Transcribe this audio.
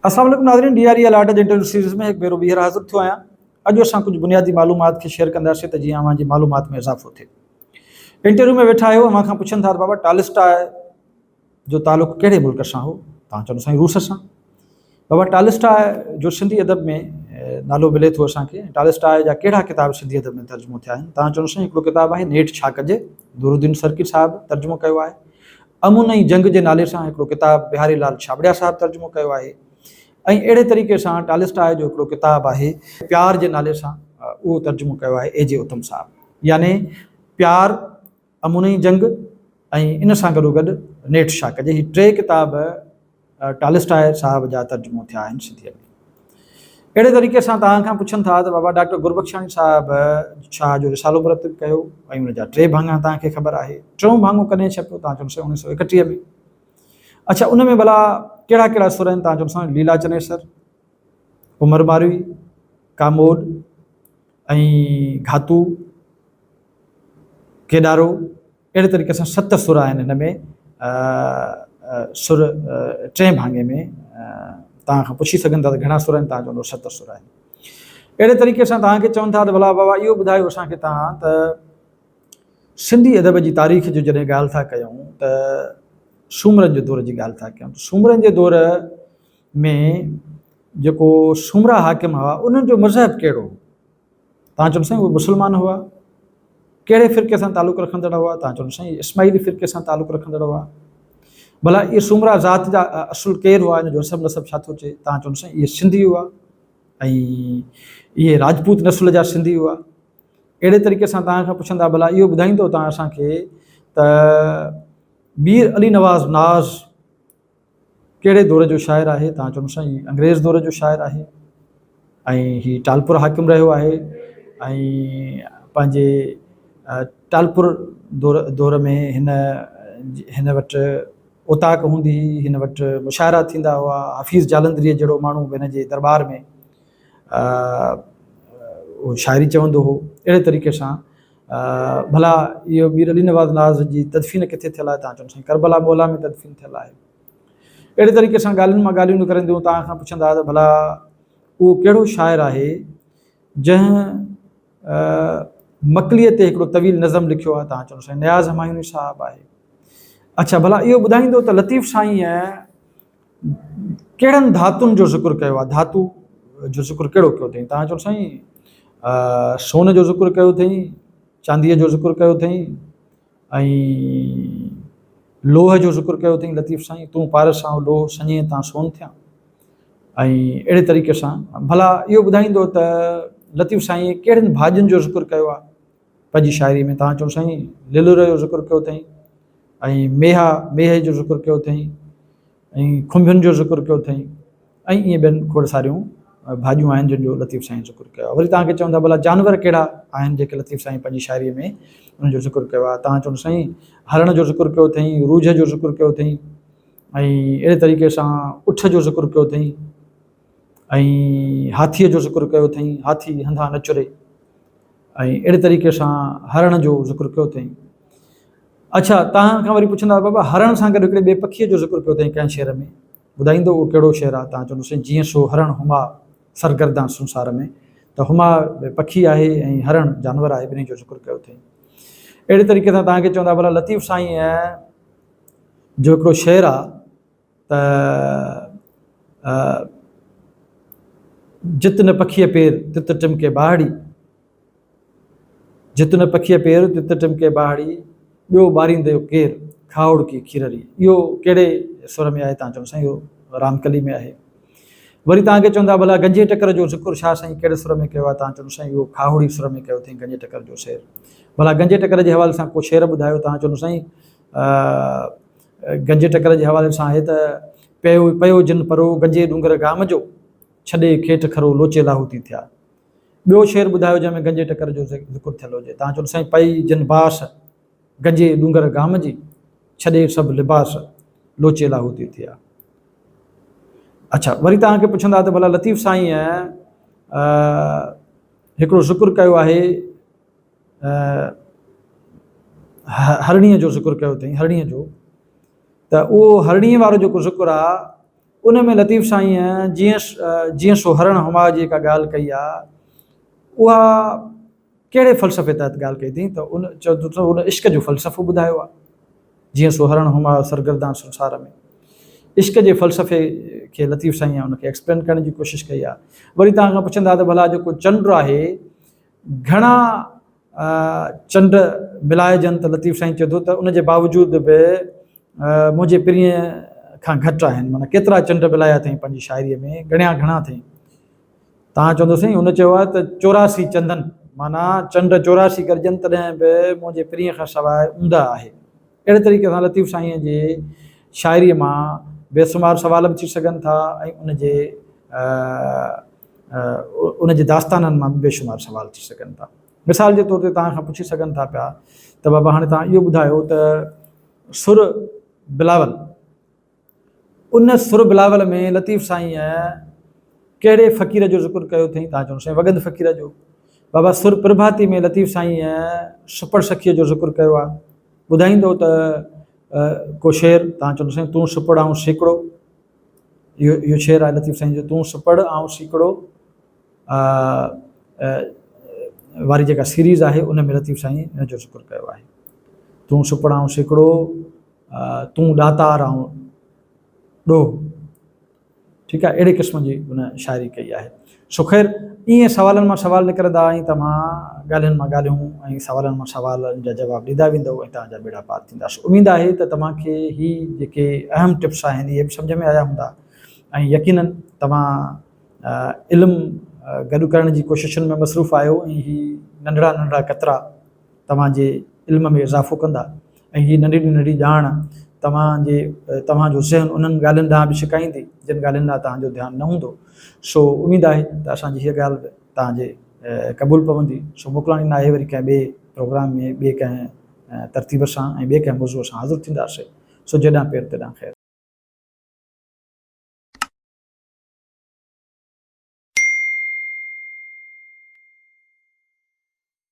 السلام عليڪم ناظرين ڊي آر اي الاٽ جي انٽرويو سيريز ۾ هڪ ڀيرو ٻيهر حاضر ٿيو آهيان اڄ اسان ڪجهه بنيادي معلومات کي شيئر ڪنداسين ته جيئن اوهان جي معلومات ۾ اضافو ٿئي انٽرويو ۾ ويٺا آهيو اوهان کان پڇن ٿا ته بابا ٽالسٽاء جو تعلق ڪهڙي ملڪ سان هو توهان چوندو سائين روس سان بابا ٽالسٽاء جو سنڌي ادب ۾ نالو ملي ٿو اسان کي ٽالسٽاء جا ڪهڙا ڪتاب سنڌي ادب ۾ ترجمو ٿيا آهن توهان چوندو سائين هڪڙو ڪتاب آهي نيٺ ڇا ڪجي نورالدين سرڪي صاحب ترجمو ڪيو آهي امن ۽ جنگ جي نالي سان هڪڙو ڪتاب بهاري لال ڇاٻڙيا صاحب ترجمو ڪيو آهي ۽ اهڙي طريقي سان ٽالسٽاء جو هڪڙو ڪتاب آهي پيار جي نالي سان اهو ترجمو ڪيو آهي اي جي اتم صاحب يعني پيار، امن ۽ جنگ ۽ ان سان گڏوگڏ نيٺ شاڪ جي هي ٽي ڪتاب ٽالسٽاء صاحب جا ترجمو ٿيا آهن سنڌيء ۾. اهڙي طريقي سان توهان کان پڇن ٿا ته بابا ڊاڪٽر گربخشاڻي صاحب شاهه جو رسالو مرتب ڪيو ۽ ان جا ٽي ڀاڱا توهان کي خبر آهي. ٽيون ڀاڱو ڪڏهن ڇپيو؟ توهان چوندو سائين اوڻيهه سو ايڪٽيهه ۾. اڇا ان ۾ ڀلا ڪهڙا ڪهڙا سر آهن؟ توهان چوندو سائين ليلا چنيسر، عمر ماروي، ڪاموڏ ۽ گهاتو، ڪيڏارو. اهڙي طريقي سان ست سر آهن هن ۾ سر ٽئين ڀاڱي ۾ توهان کان پڇي سگهن ٿا ته گهڻا سر آهن توهان چوندو ست سر آهن اهڙي طريقي سان توهان کي چون ٿا ته ڀلا بابا اهو ٻڌايو اسان کي توهان ته سنڌي ادب جي تاريخ جو جڏهن ڳالهه ٿا ڪيون ته سومرن جي دور جي ڳالهه ٿا ڪيون سومرن جي دور ۾ جيڪو سومرا حاڪم هئا انهن جو مذهب ڪهڙو هو توهان چوندو سائين اهي مسلمان هئا، ڪهڙي فرقي سان تعلق رکندڙ هئا؟ توهان چوندو سائين اسماعيلي فرقي سان تعلق رکندڙ هئا. ڀلا اهي سومرا ذات جا اصل ڪير هئا؟ ان جو حسب نسب ڇا ٿو چئي؟ توهان چوندو سائين اهي سنڌي هئا ۽ اهي راجپوت نسل جا سنڌي هئا. اهڙي طريقي سان توهان کان پڇندا ڀلا اهو ٻڌائيندو توهان اسان کي ته مير علي نواز ناز ڪهڙي دور جو شاعر آهي؟ توهان چوندو سائين هي انگريز دور جو شاعر آهي ۽ هي ٽالپر حاڪم رهيو آهي ۽ پنهنجي ٽالپر دور دور ۾ هن هن وٽ اوطاق هوندي هئي هن وٽ مشاعرا ٿيندا هئا حفيظ جالنڌريء جهڙو ماڻهو به هن جي درٻار ۾ اهو شاعري چوندو هو اهڙي طريقي سان ڀلا اهو مير علي نواز ناز جي تدفين ڪٿي ٿيل آهي تان چون سائين ڪربلا مولا ۾ تدفين ٿيل آهي اهڙي طريقي سان ڳالهين مان ڳالهيون نڪرنديون تان کان پڇندا ته ڀلا اهو ڪهڙو شاعر آهي جنهن مڪليء تي هڪڙو طويل نظم لکيو آهي تان چون سائين نياز همايوني صاحب آهي اڇا ڀلا اهو ٻڌائيندو ته لطيف سائين ڪهڙن ڌاتن جو ذڪر ڪيو آهي؟ ڌاتو جو ذڪر ڪهڙو ڪيو اٿئين؟ توهان چئو سائين سون جو ذڪر ڪيو اٿئين، چانديء جو ذڪر ڪيو اٿئين ۽ لوهه جو ذڪر ڪيو اٿئين لطيف سائين تون پارس آئون لوهه سڃي تان سون ٿيان ۽ اهڙي طريقي سان ڀلا اهو ٻڌائيندو ته لطيف سائين ڪهڙين ڀاڄين جو ذڪر ڪيو آهي پنهنجي شاعري ۾ توهان چئو سائين للر جو ذڪر ڪيو اٿئين ۽ ميها ميهي جو ذڪر ڪيو اٿئين ۽ کنڀين جو ذڪر ڪيو اٿئين ۽ ائين ٻين کوڙ ساريون ڀاڄيون آهن جن جو لطيف سائين ذڪر ڪيو آهي وري توهان کي چوندا ڀلا جانور ڪهڙا آهن جيڪي لطيف سائين پنهنجي شاعريء ۾ انهن جو ذڪر ڪيو آهي توهان چوندو سائين هرڻ جو ذڪر ڪيو اٿئين روجهه جو ذڪر ڪيو اٿئين ۽ اهڙي طريقي سان اٺ جو ذڪر ڪيو اٿئين ۽ هاٿيء جو ذڪر ڪيو اٿئين هاٿي هنڌان نه چري ۽ اهڙي طريقي سان هرڻ جو ذڪر ڪيو اٿئين اڇا توهان کان وري پڇندا بابا هرڻ سان گڏ هڪڙي ٻئي پکيء جو ذڪر ڪيو اٿئين ڪنهن شعر ۾ ٻڌائيندو اهو ڪهڙو شعر آهي توهان چوندو سائين جيئن سو هرڻ هما سرگردان سنسار ۾ ته هما پکي آهي ۽ هرڻ جانور آهي ٻنهي جو ذڪر ڪيو اٿئين اهڙي طريقي سان توهان کي چوندا ڀلا لطيف سائينء جو هڪڙو شعر آهي ته جت نه پکيء پير تت ٽمڪي باهڙي جت نه پکيء پير، تت ٽمڪي باهڙي، ٻيو ٻارينديو ڪير، کاهوڙڪي کيرري. اهو ڪهڙي سر ۾ آهي؟ توهان چوندو سائين اهو رامڪلي ۾ آهي. وري توهان کي چوندا ڀلا گنجي ٽڪر جو ذڪر شاهه سائين ڪهڙي سر ۾ ڪيو آهي؟ توهان چوندو سائين اهو کاهوڙي سر ۾ ڪيو اٿئين گنجي ٽڪر جو شعر. ڀلا گنجي ٽڪر جي حوالي سان ڪو شعر ٻڌايو؟ توهان چوندو سائين گنجي ٽڪر جي حوالي سان آهي ته پيو پيو جن پرو گنجي ڏونگر گام جو، ڇڏي کيٽ کرو لوچي لاهوتي ٿيا. ٻيو شعر ٻڌايو جنهن ۾ گنجي ٽڪر جو ذڪر ٿيل هجي. تان چون سائين پئي جن باس، گنجي ڏونگر گام جي، ڇڏي سڀ لباس، لوچي لاهوتي ٿيا. اڇا وري توهان کي پڇندا ته ڀلا لطيف سائينء هڪڙو ذڪر ڪيو آهي هرڻيء جو ذڪر ڪيو اٿئي هرڻيء جو ته اهو هرڻيء وارو جيڪو ذڪر آهي ان ۾ لطيف سائينء جيئن جيئن سو هرڻ هماء جي جيڪا ڳالهه ڪئي آهي اها ڪهڙي فلسفي تحت ڳالهه ڪئي اٿئي ته ان چئو ته ان عشق جو فلسفو ٻڌايو آهي جيئن سو هرڻ هماء سرگردان سنسار ۾ عشق جي فلسفي کي لطيف سائين ان کي ايڪسپلين ڪرڻ جي ڪوشش ڪئي آهي. وري توهان کان پڇندا ته ڀلا جيڪو چنڊ آهي گهڻا چنڊ ملائجن ته لطيف سائين چئي ٿو ته ان جي باوجود به منهنجي پرينء کان گهٽ آهن معنيٰ ڪيترا چنڊ ملايا اٿئي پنهنجي شاعريء ۾ ڳڻيا گهڻا اٿئي توهان چوندو سائين هن چيو آهي ته 84 چندن معنيٰ چنڊ 84 ڪرجن تڏهن به منهنجي پرينء کان سواء اوندهه آهي اهڙي طريقي سان لطيف سائينء جي شاعريء مان بيشمار سوال به ٿي سگهن ٿا ۽ ان جي ان جي داستانن مان به بيشمار سوال ٿي سگهن ٿا. مثال جي طور تي توهان کان پڇي سگهن ٿا پيا ته بابا هاڻي توهان اهو ٻڌايو ته سر بلاول ان سر بلاول ۾ لطيف سائينء ڪهڙي فقير جو ذڪر ڪيو اٿئي؟ توهان چوندو سائين وڳند فقير جو. بابا سر پرڀاتي ۾ لطيف سائينء سپڙ سکيء جو ذڪر ڪيو آهي. ٻڌائيندو ته ڪو شعر؟ توهان چوندو سائين تون سپڙ آئون سيڪڙو. اهو اهو شعر آهي لطيف سائين جو تون سپڙ آئون سيڪڙو واري جيڪا سيريز آهي ان ۾ لطيف سائين ان جو ذڪر ڪيو آهي. تون سپڙ آئون سيڪڙو. تون ڏاتار آئون ڏوهه. ٺيڪ آهي اهڙي قسم جي هن شاعري ڪئي آهي. سو خير ائين سوالن مان سوال نڪرندا ۽ توهان ڳالهين مان ڳالهيون ۽ سوالن مان سوالن جا جواب ڏيندا ويندؤ ۽ توهان جا ٻيڙا پار ٿيندا. سو اميد آهي ته توهان کي هي جيڪي اهم ٽپس آهن اهي به سمجهه ۾ آيا هوندا ۽ يقينن توهان علم گڏ ڪرڻ جي ڪوششن ۾ مصروف آهيو ۽ هي ننڍڙا ننڍڙا قطرا توهان جي علم ۾ اضافو ڪندا ۽ هي ننڍڙي ننڍڙي ڄاڻ توهان جي توهان جو ذهن انهن ڳالهين ڏانهن به ڇڪائيندي جن ڳالهين ڏانهن توهان جو ڌيان نه هوندو. سو اميد آهي ته اسان جي هيء ڳالهه به توهان جي قبول پوندي. سو موڪلاڻي ناهي وري ڪنهن ٻئي پروگرام ۾ ٻئي ڪنهن ترتيب سان ۽ ٻئي ڪنهن موضوع سان حاضر ٿينداسين. سو جيڏانهن پير تيڏانهن خير.